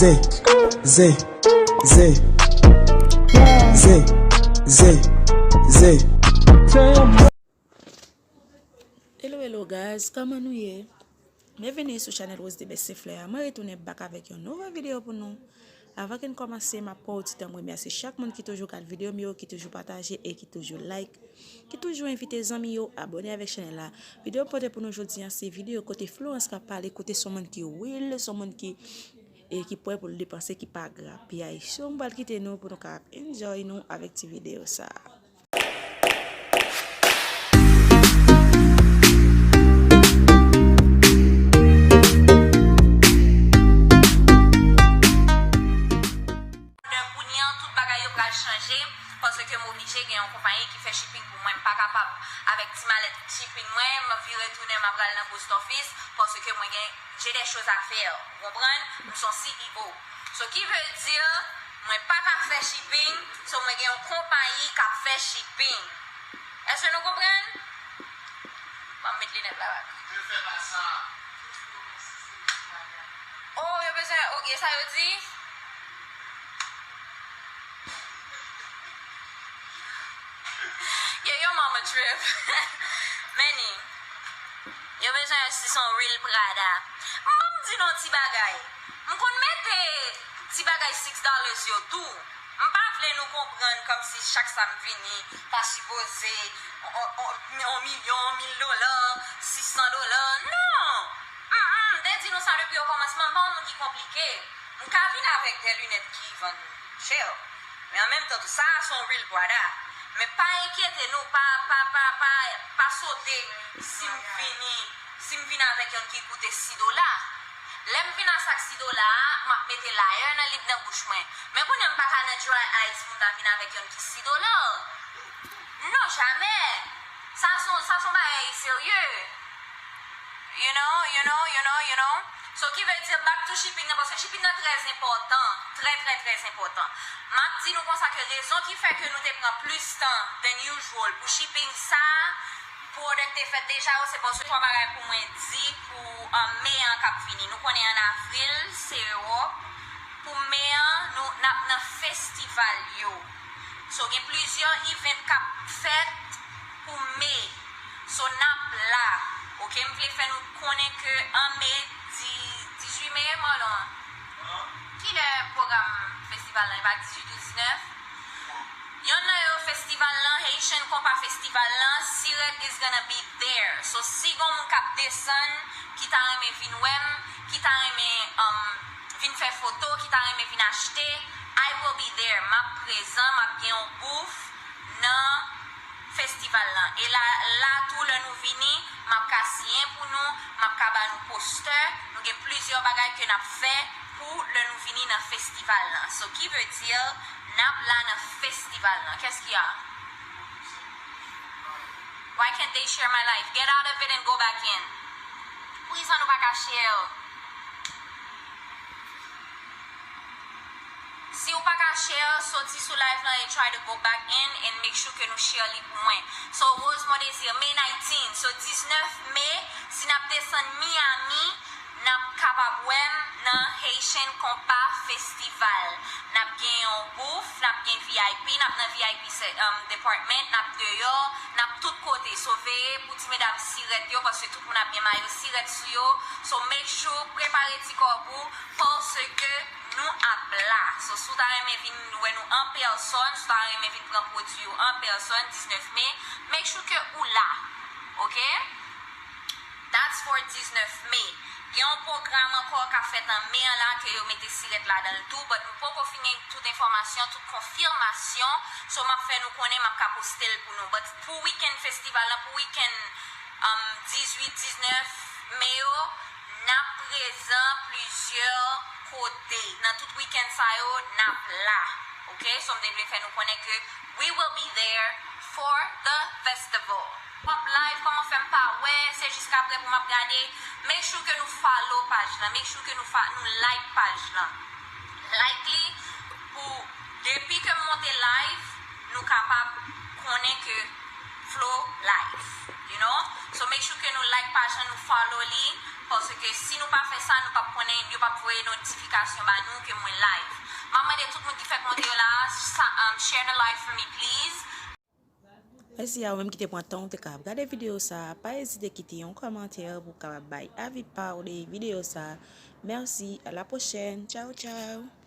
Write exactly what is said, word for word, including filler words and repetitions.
Ze, ze, ze. Ze, ze, ze. Hello, hello guys, kòman nou ye? Byenvini sou chanèl Rose de Best Fleur a. Mwen retounen back avèk yon nouvo videyo pou nou. Avan ke n kòmanse, m ap pran yon ti tan m remèsye chak moun ki toujou gad videyo m yo, ki toujou pataje e ki toujou like, ki toujou envite zanmi yo abòne avèk chanèl la. Videyo m pote pou nou jodi a, se videyo kote Florence ka pale, kote se yon moun ki real, se yon moun ki, e ki prè pou l depanse, ki pa grapyay. So, m pral kite nou pou nou ka enjoy nou avèk ti videyo sa a. Kounye a, tout bagay yo pral chanje, paske m oblije gen yon konpayi ki fè shipping pou mwen. M pa kapab avèk ti malèt shipping mwen, m vire tounen, m ap pral nan post office, paske mwen gen, j'ai des choses à faire. Ou konprann? M se yon C E O. So, ki vle di, mwen pa ka fè shipping, so mwen gen yon konpayi k ap fè shipping. Èske nou konprann? Ban m met linèt la bak. Oh, yo bezwen, ok, sa yo di? Yo, yo, mama trip. Manny, yo bezwen si son real Prada. M, ban m di nou ti bagay. M konn mete ti bagay six dollars yo tou. M pa vle nou konprann kòmsi chak sa m vini, ta sipoze on, on, on milyon, mil dola, sis san dola. Non! Mm, mm, m te di nou sa depi okòmansman, m pa yon moun ki konplike. M ka vin avèk de linèt ki vann chè. Men an menm tan tou, sa a se yon real Prada. Men pa enkyete nou, pa, pa, pa, pa, pa sote si m vini, si m vin avèk yonn ki koute sis dola. Lè m vin a sak sis dola a, m ap mete layè nan lip nan bouch mwen. Men kounye a m pa ka nan dry ice pou m ta vin avèk yonn ki sis dola. Non, jamè. Sa se yon, sa se yon bagay serye. You know, you know, you know, you know. So, ki vle di, back to shipping nan, paske shipping nan trè enpòtan. Trè, trè, trè enpòtan. M ap di nou konsa ke rezon ki fè ke nou te pran plis tan than usual pou shipping sa, pou òdè k te fèt deja yo, se paske twa bagay pou mwen di pou, um, me an k ap vini. Nou konnen ann avril, se Ewòp. Pou me an, nou, n ap nan festival yo. So, gen plizyè event k ap fèt pou me. So, n ap la. Ok, m vle fè nou konnen ke an me, di, dizuit me, Marlon. Kilè pwogram festival la? E pa dizuit ou diznèf? Yonn nan yo festival lan, Haitian Compas Festival lan, Sirèt is gonna be there. So, si gon moun k ap desann, ki ta renmen vin wè m, ki ta renmen, um, vin fè foto, ki ta renmen vin achte, I will be there. M ap prezan, m ap gen yon booth nan festival lan. E la, la tou, lè nou vini, m ap ka siyen pou nou, m ap ka ba nou postè. Nou gen plizyè bagay ke n ap fè pou lè nou vini nan festival lan. So, ki vle di, n ap la nan festival lan. Qu'est-ce qu'il y a? Why can't they share my live? Get out of it and go back in. Poukisa nou pa ka share? Si w pa ka share, soti sou live lan e try to go back in and make sure ke nou share li pou mwen. So, Rosemond Désir, May nineteen. So, diznèf me, si n ap desann Miami, n ap kapab wè m nan Haitian Compas Festival. N ap gen yon booth, n ap gen V I P, n ap nan V I P se-, um, department, n ap deyò, n ap tout kote. So, veye pou ti medam sirèt yo, paske tout moun ap gen mayo sirèt sou yo. So, make sure, prepare ti kòb ou, paske nou ap la. So, si w ta renmen vin wè nou an pèsòn, si w ta renmen vin pran pwodui yo an pèsòn, diznèf me, make sure ke ou la. Ok? That's for diznèf me. Gen yon pwogram ankò k ap fèt an me an la ke yo mete sirèt ladan l tou, but m poko fin gen tout enfòmasyon, tout konfimasyon. So, m ap fè nou konnen, m ap ka poste l pou nou. But pou weekend festival lan, pou weekend, um, dizuit, diznèf me yo, n ap prezan plizyè kote. Nan tout weekend sa yo, n ap la. Ok? So, m te vle fè nou konnen ke we will be there for the festival. M ap live, kòman fè m pa wè, se jiskapre pou m ap gade. Make sure ke nou follow paj lan, make sure ke nou fa-, nou like paj lan. Like li pou depi ke m monte live, nou kapab konnen ke Flo live, you know? So make sure ke nou like paj lan, nou follow li. Paske si nou pa fè sa, nou p ap konnen, yo p ap voye notifikasyon ba nou ke mwen live. M ap mande tout moun ki fèk monte yo la, sa, um, share the live for me, please. Mèsi a ou menm ki te pran tan w te ka ap gade videyo sa a. Pa ezite kite yon kòmantè pou w kapab bay avi pa w de videyo sa a. Mèsi, a la pwochèn. Tchaw, tchaw.